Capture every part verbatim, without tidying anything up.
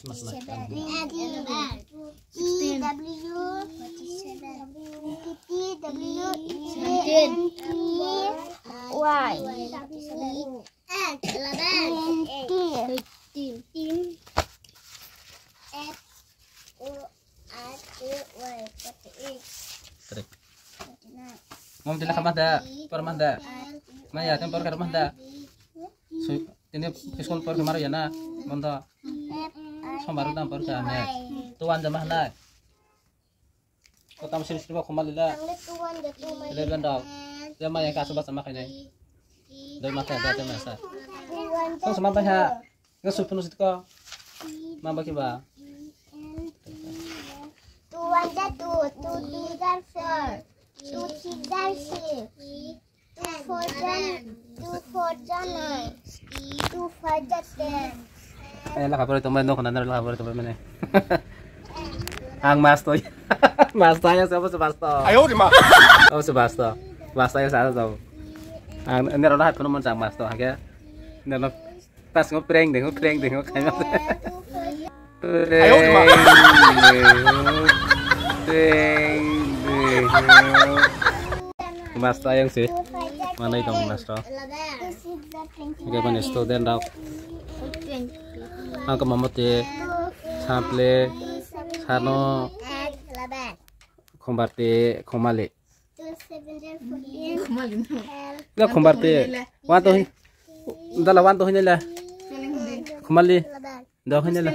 T W, T W, T W, E N T Y. Eleven. Eighteen. F O R T Y, forty-eight. Correct. Forty-nine. Mom, tila khamanda, parmanda. Maya, tem por khamanda. Tini school por khamar ya na, bondo. Sombar dam por khamne. Tuan jama hanai. Kotam sini sini khoma lila. Eleven dok. Dia ma yang kasu basa makai nai. Doi makai ada ada masa. Song sama bah ha. Nggak sup penuh situ kok. Ma baki ba. Two one za two, two two za four, two six za six. Two four za, two four za nine, two five za ten. Eh, lakha pore tongbai, nokho nang lakha pore tongbai mane. Ang mas toi. Mas toi, abo se mas toi. Ayo, di ma. Abo se mas toi. Mas toi, sa to. Ang nero na phone mon jang mas toi, hake. Nero pas ngo prank deng, prank deng, khaima. Ayo, di ma. Prank deng, prank deng. Master yang sih. Mana itu master? Oke, mana student dok. Angka mamate, sample, sano, khombarte, khomale. Enggak, khombarte. Wan to hin. Dala wan to hin la. Khomali. Dok hin la.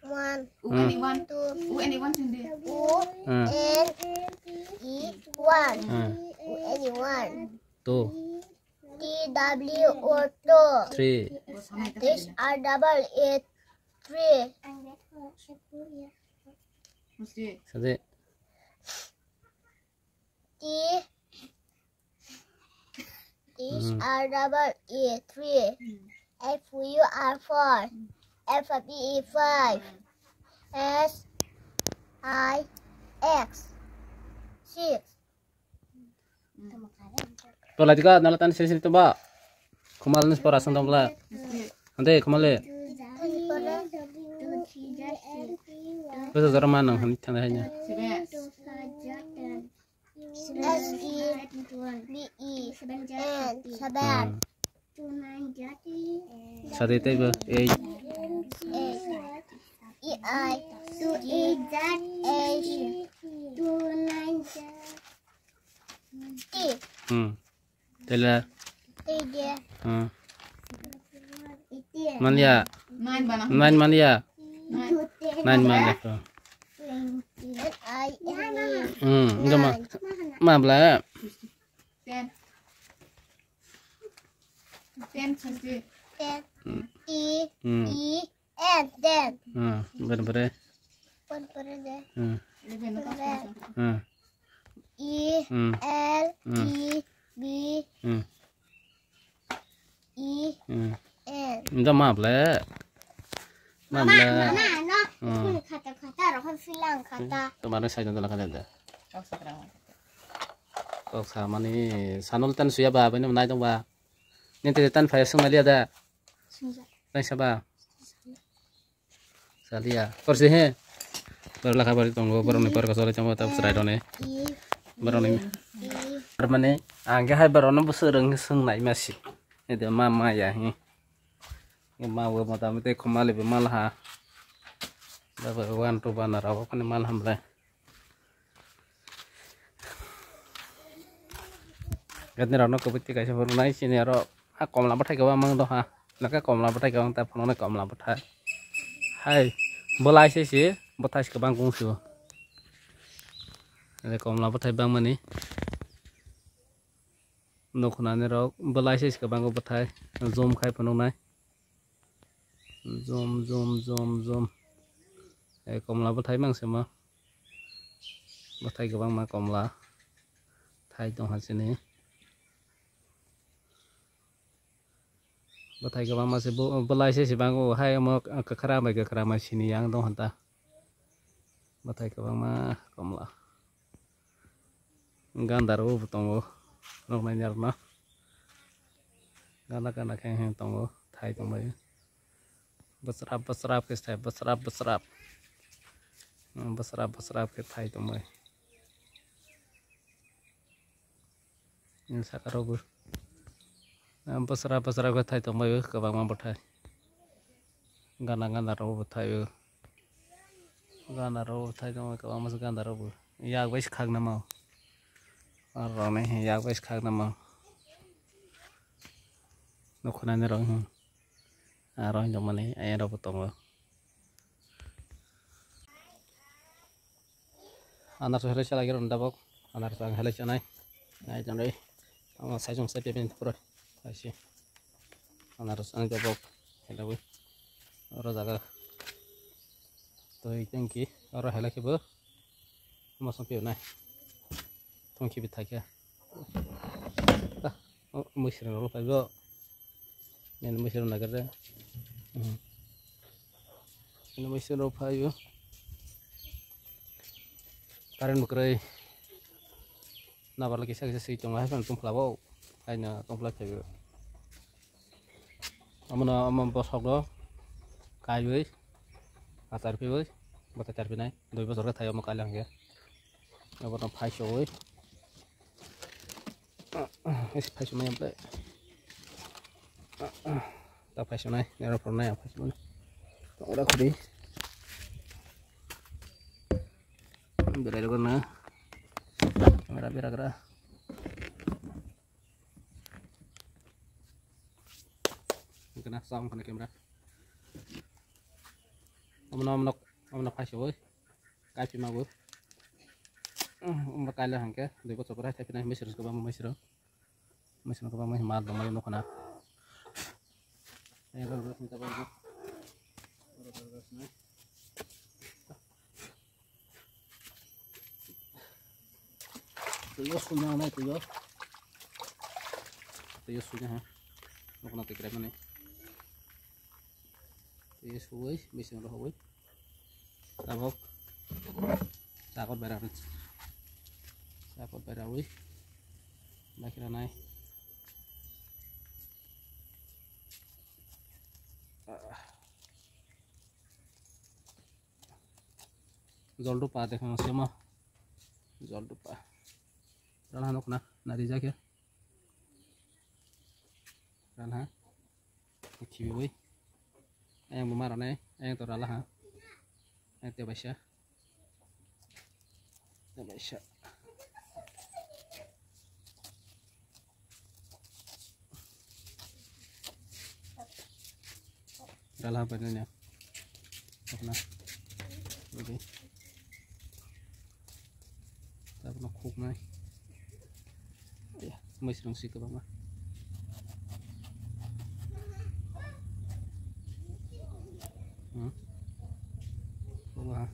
One. Hmm. Two. Hmm. N E one. Hmm. N E one. Two. T W O two. Three. H R double A three. Sade. T H R double E three, F U R four, F F E five, S I X six. Tola dika nala tan sini sini tuba. Khumal nis pora sandam la. Ante khumale. Bisa jara manang hani thang hanya. S E B E N, seven. Hmm. Sadi tei bo eight. Eight. E I, two eight eight, two nine eight. Hmm. Tela. Tela. Hmm. Eighteen. Mania. Nine bana. Nine mania. Nine. Nine mania. Hmm, enggak ma. Ma bla. Ten. Ten sisi. Ten. Hmm. E, hmm. E, N, ten. Hmm, bener bener. Bener bener deh. Hmm. Eleven. Hmm. E, hmm. L, hmm. E, B. Hmm. E, hmm. N. Enggak ma bla. Ma bla. Mana, mana, no. Hmm. Khata, khata, rohon silang khata. Tomar sai dala khata da. Kok sa mani sanol tan suya ba, bini nai dong ba. Nini tei tan phai sung naliya da. Sungja. Tan saba. Salia. Korsi he. Bor lakha bari tongo, boroni por kasole tongo, tab srai done. Boroni. Mane, angke hai boroni bwswk rwng sung nai masi. Ede ma ma ya he. Ma wo mota mate khumali be malha. Da bo one two bana rok khani malham le. Gadni rok no kubui twi kaisa phuru nai sini aro a komla bwthai kwbang mang do ha. Naka komla bwthai kwbang ta phunuknai komla bwthai. Hai bwlai se se bwthai se kwbang kung sio. Ede komla bwthai bangmani. Nukhunani rok bwlai se se kwbang bwthai zoom khai phunuknai. Zoom, zoom, zoom, zoom. Ei komla bwthai mang se ma. Bwthai kwbangma komla. Thai tong ha sini. Bwthai kwbangma se bo-, bwlai se se bango hai omo kwkhwrang bai kwkhwrang bai sini yang tong ha ta. Bwthai kwbangma komla. Ganda rok bo tongo. Rok nai rok no. Ganda ganda khe tongo. Thai tong bai. Bwsrap bwsrap khe thai, bwsrap bwsrap. Bwsrap bwsrap khe thai tongbai. Ini saka rok bo. Bwsrap bwsrap khe thai tongbai o kwbangma bwthai. Gana gana rok bo thai o. Gana rok bo thai tongbai kwbangma se gana rok bo. Yak bai se khakna ma o. Aro rok nai yak bai se khakna ma o. Nukho nai rok. Aro hinwi tongmani ayang rok bo tongo. Anaros helai chalai rw dabok. Anaros ang helai chanai. Nai tonwi. Ang saisong sai pepin pura. Saisi. Anaros ang dabok. Helai. Oro jaga. Toi tengki. Oro helai kebo. Mosong pio nai. Tongki bi thakya. Ah, oh, mui sirang rok phai bo. Nini mui sirang nagar de. Hmm. Nini mui sirang rok phai bo. Current bo kwrwi. Nabar lagi kisa kisa swi tongo, hai phano tongphla bo. Hai no tongphla phai bo. Omono omo bosok no kaiwi achar piwi bwtai char pinai dui bosor khe thai omo kaila hwnkhe obono phaisowi phaiso mai ta phaiso nai nero phor nai phaiso mani tongra khudi berai rogna camera beragra. Hwnkhe na sa wngkha na camera. Omono, omono, omono phaisowi. Kaipi mago. Omo kaila hwnkhe dui bochor kwbang hai thai phinai mui sirwng kwbangma mui sirwng. Mui sirwng kwbangma mal tongmani nukho na. Twiyo suina nai twiyo. Twiyo suina ha. Nokna tikrai mani. Twiyo suwi, bising rohwi. Tabok. Sakot bera. Sakot bera wi. Bakira nai. Jol dupa dekha sema. Jol dupa. Rana nok na, na rijak ya. Rana. Khibiwi. Ayang buma rane, ayang to rala ha. Ayang te baisa. Te baisa. Rala ha paina nya. Apna. Oke. Tabno khuknai. Mui srwng si kwbangma. Hmm. Bobo ha.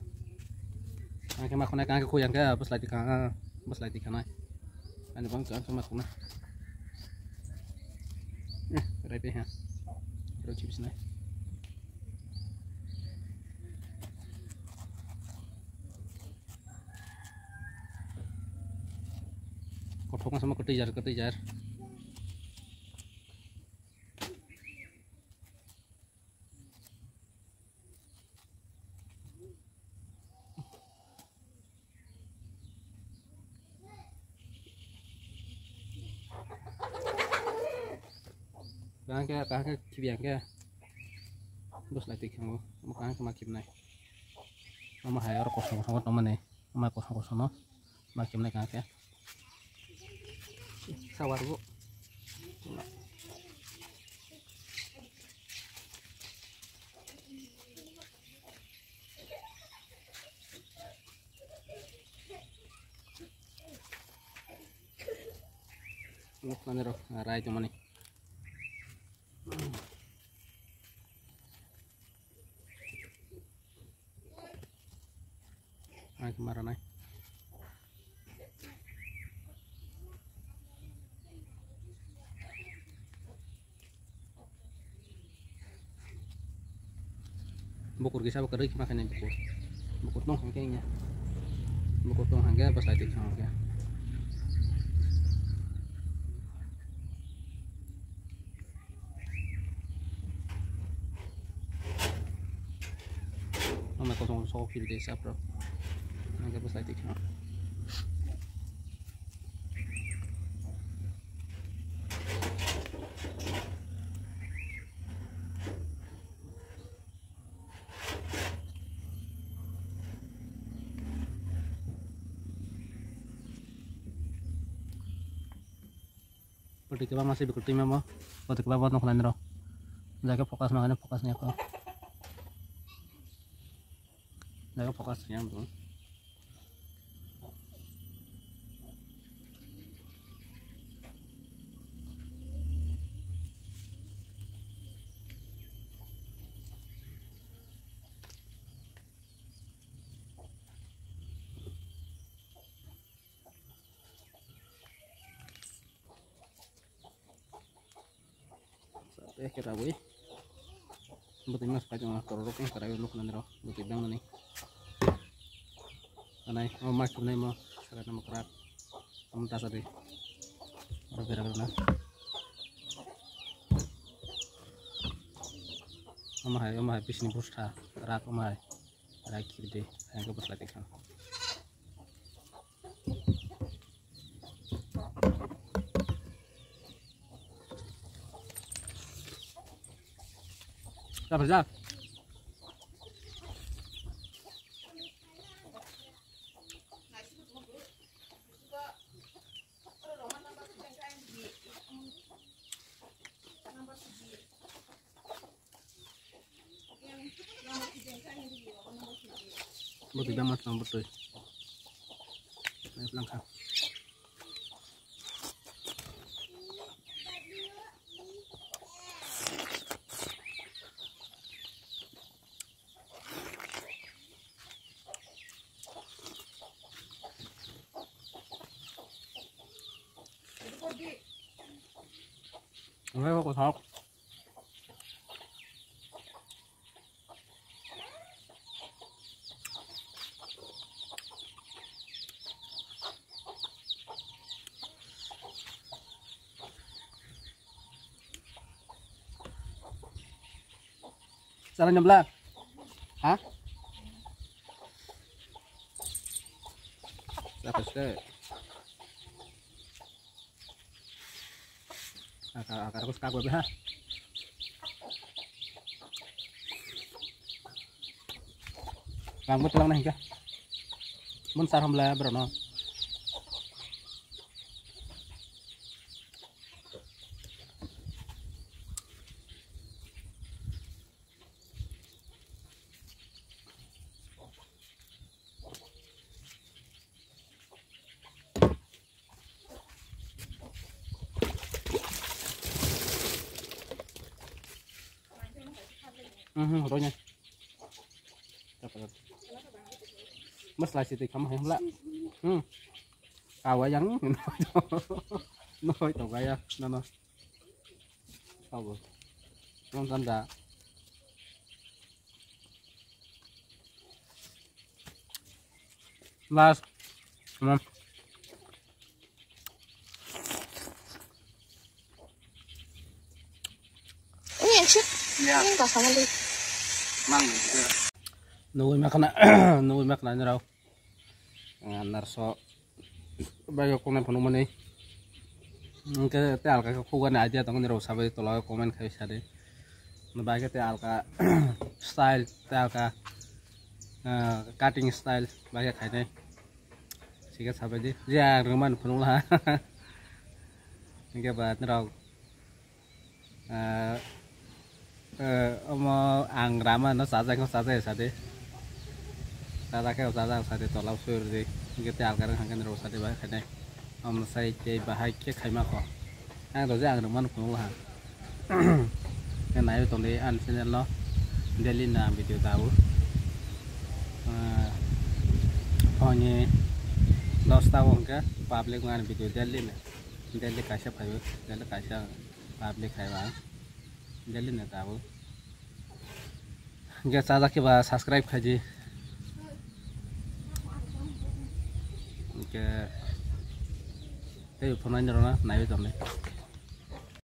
Ang khe ma khwnai, ang khe khuyang khe, bwslai tikha, bwslai tikha nai. Ani bang khe ma khwnai. Eh, rai pe ha. Ro chibis nai. Kothok ma sama kwtwi jar, kwtwi jar. Kaham khe, kaham khe khibi ang khe. Bwslai twi khango. Omo kaham khe ma khibnai. Omo hai oro kosong kosong tongmani. Omo kosong kosong no ma khibnai kaham khe. Sawar bo. Nuk nani rok rai tongmani. Ang khe ma rwnai. Bukur kisa bo kwrwi khma khainai bukur. Bukur tong hangke ya. Bukur tong hangke bwsai twi thang hangke. Mai kosong sok kiri de sap rok. Nang ke bwslai twi kheno. Pwtwi kwbangma se bikwtwi memo, pwtwi kwbangma nokhlai nw rw. Jaga focus ma khaina focus ni ako. Jaga focus ni ang. Eke rawi. Bwtwi mas pai tongma torok wng kwrai nuk nani rok. Bwtwi bang nani. Anai o mas thumnai mo sara namo kwrak. Am tasa de. Aro bera bera na. Omo hai, omo hai bisni bwstha rak omo hai. Rak khibidi, hai ko bwsla tikha. Bwtwi dama tong bwtwi. Langkha. Oke, kok kosok. Salah nyamla. Ha? Apa sih? Akar, akar ko skak ha. Rang mo tulang na hingka. Mun sar hamla bro no. Mhm, ronya. Masla si tikam hai hla. Hmm. Awa yang. Noi to gaya, no, no. Abo. Long kan da. Last. Come on. Ini yang sih. Ya. Ini enggak sama deh. Mang. Nunggu makan, nunggu makan aja rau. Narso bai kok nai phunuk mani. Hingke te alka khe khugani idea tongoni rok sabai tola o comment khai sadi. Bai khe te alka style te alka, ah, cutting style bai khe khainai. Sika sabai di. Ya rwmani phunuk la. Hingke ba norok Ah, eh, omo ang rama no chajak no chajak sadi. Chajak khe chajak sadi tola suri di. Hingke te alka rang hangke rok sadi bai khainai. Omo sai tei bahai khe khaima kho. Ang rok je ang rok mano phunuk ha. Nai tong di ani channel no daily na video dao. Ah, phone ni dos ta hingke public man video daily na. Daily kaisa phaio, daily kaisa. Public hai ba. Daily na tabuk. Hingke chajak khe ba subscribe khaidi. Hingke tei phunai ni rona naiwi tongdi.